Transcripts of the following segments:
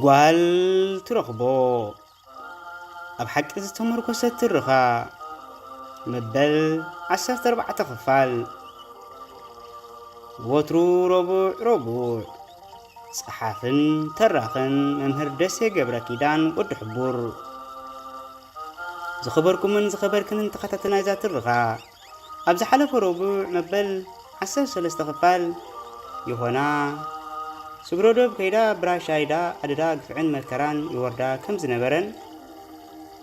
ጓል ትረኽቦ። ኣብ ሓቂ ዝተመርኮሰት ትርኻ። መበል ዓሰርተ ኣርባዕተ ክፋል። ወትሩ ረቡዕ ረቡዕ። ጸሓፍን ተራኽን መምህር ደሴ ገብረ ኪዳን ወዲ ሕቡር። ዝኸበርኩምን ዝኸበርክንን ተኸታተልቲ ናይዛ ትርኻ፣ ኣብ ዝሓለፈ ረቡዕ መበል ዓሰርተ ሰለስተ ክፋል ዮሆና ስግረዶብ ከይዳ ብራሻ ኢዳ ኣደዳ ግፍዕን መከራን ይወርዳ ከም ዝነበረን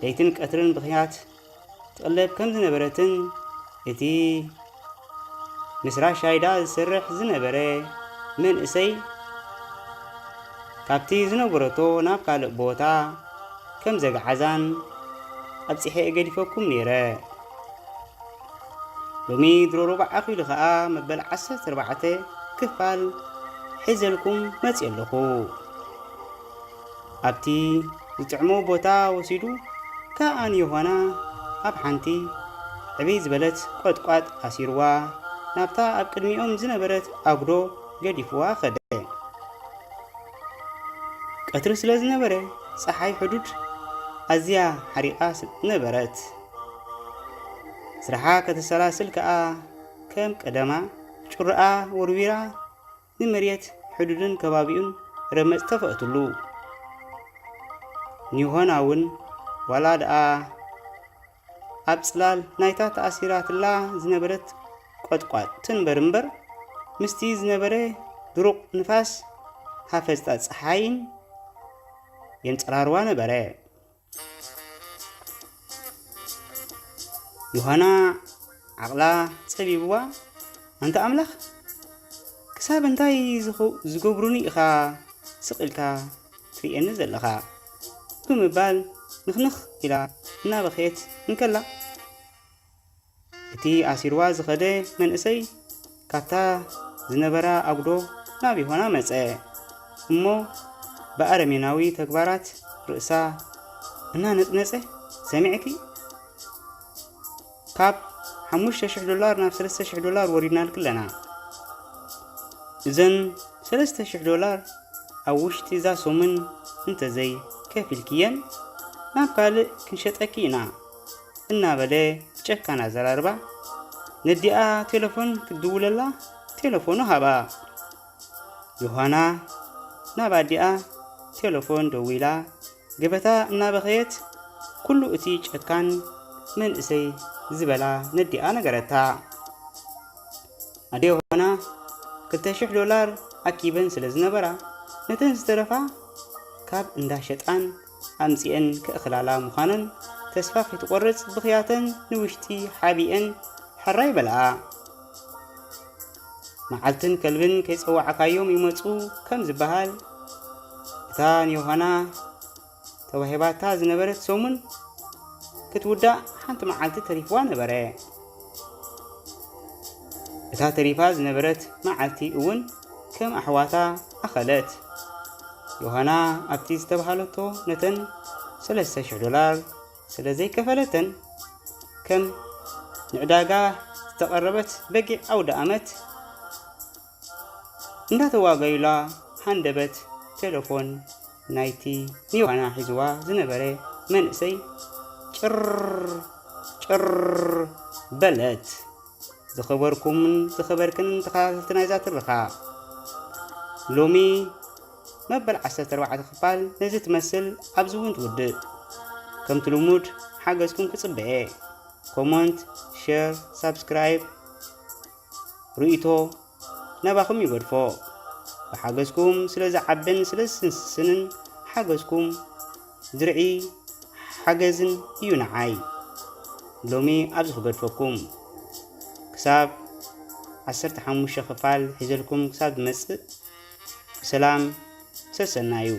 ለይትን ቀትርን ብኽያት ትቕለብ ከም ዝነበረትን እቲ ምስ ራሻ ኢዳ ዝሰርሕ ዝነበረ መንእሰይ ካብቲ ዝነበረቶ ናብ ካልእ ቦታ ከም ዘግዓዛን ኣብጺሐ እገዲፈኩም ነይረ። ሎሚ ድሮ ሮባዕ ኣኺሉ ኸኣ መበል ዓሰርተ ኣርባዕተ ክፋል ሒዘልኩም መጽእ ኣለኹ። ኣብቲ ዝጥዕሞ ቦታ ወሲዱ ከኣ ንዮሃና ኣብ ሓንቲ ዕብይ ዝበለት ቆጥቋጥ ኣሲርዋ ናብታ ኣብ ቅድሚኦም ዝነበረት ኣጉዶ ገዲፍዋ ኸደ። ቀትሪ ስለ ዝነበረ ጸሓይ ሕዱድ ኣዝያ ሓሪቓ ስ-፣ ነበረት። ስራሓ ከተሰላስል ከኣ ከም ቀደማ ጩራኣ ወርዊራ ንመሬት ሕዱድን ከባቢኡን ረመጽ ተፈእትሉ። ኒሆና እውን ዋላ ደኣ ኣብ ጽላል ናይታ ተኣሲራትላ ዝነበረት ቆጥቋጥ ትንበር እምበር፣ ምስቲ ዝነበረ ድሩቕ ንፋስ ሃፈጽታ ጸሓይን የንጸራርዋ ነበረ። ዮሃና ዓቕላ ጸቢብዋ፣ "ኣንታ ኣምላኽ፣ ክሳብ እንታይ ዝኸ-፣ ዝገብሩኒ ኢኻ ስቕ ኢልካ ትርእየኒ ዘለኻ?" ብምባል ንኽንኽ ኢላ እናበኸየት እንከላ፣ እቲ ኣሲርዋ ዝኸደ መንእሰይ ካብታ ዝነበራ ኣጉዶ ናብ ዮሃና መጸ። እሞ ብኣረሜናዊ ተግባራት ርእሳ እናነጽነጸ፣ "ሰሚዕኪ? ካብ ሓሙሽተ ሽሕ ዶላር ናብ ሰለስተ ሽሕ ዶላር ወሪድናልኪ ኣለና። እዘን ሰለስተ ሽሕ ዶላር ኣብ ውሽጢ እዛ ሰሙን እንተዘይ ከፊልክየን ናብ ካልእ ክንሸጠኪ ኢና" እናበለ ብጨካን ኣዘራርባ ነዲኣ ቴሌፎን ክትድውለላ ቴሌፎኑ ሃባ። ዮሃና ናብ ኣዲኣ ቴሌፎን ደዊላ ገበታ እናበኸየት ኩሉ እቲ ጨካን መንእሰይ ዝበላ ነዲኣ ነገረታ። ኣደ ዮሃና ክልተ ሽሕ ዶላር ኣኪበን ስለ ዝነበራ ነተን ዝተረፋ ካብ እንዳ ሸጣን ኣምጺኤን ክእኽላላ ምዃነን ተስፋ ከይትቖርጽ ብኽያተን ንውሽጢ ሓቢኤን ሕራይ በልኣ። መዓልትን ከልብን ከይጸዋዕካዮም ይመጹ ከም ዝበሃል፣ እታ ንዮሃና ተዋሂባታ ዝነበረት ሰሙን ክትውዳእ ሓንቲ መዓልቲ ተሪፍዋ ነበረ። እታ ተሪፋ ዝነበረት መዓልቲ እውን ከም ኣሕዋታ ኣኸለት። ዮሃና ኣብቲ ዝተባሃለቶ ነተን ሰለስተ ሽሕ ዶላር ስለ ዘይከፈለተን፣ ከም ንዕዳጋ ዝተቐረበት በጊዕ ኣውደ ኣመት እንዳተዋገዩላ ሃንደበት ቴሌፎን ናይቲ ንዮሃና ሒዝዋ ዝነበረ መንእሰይ ጭር ጭር በለት። ዝኸበርኩምን ዝኸበርክን ተኸታተልቲ ናይዛ ትረኻ፣ ሎሚ መበል ዓሰርተ ኣርባዕተ ክፋል ነዚ ትመስል ኣብዚ እውን ትውድእ። ከምቲ ልሙድ ሓገዝኩም ክጽበ እየ። ኮመንት፣ ሸር፣ ሳብስክራይብ፣ ርእይቶ ናባኹም ይገድፎ። ብሓገዝኩም ስለ ዝዓብን ስለ ዝስስንን ሓገዝኩም ድርዒ ሓገዝን እዩ ንዓይ። ሎሚ ኣብዚ ክገድፈኩም። ክሳብ ዓሰርተ ሓሙሽተ ክፋል ሒዘልኩም ክሳብ ዝመጽእ ብሰላም ሰሰናዩ።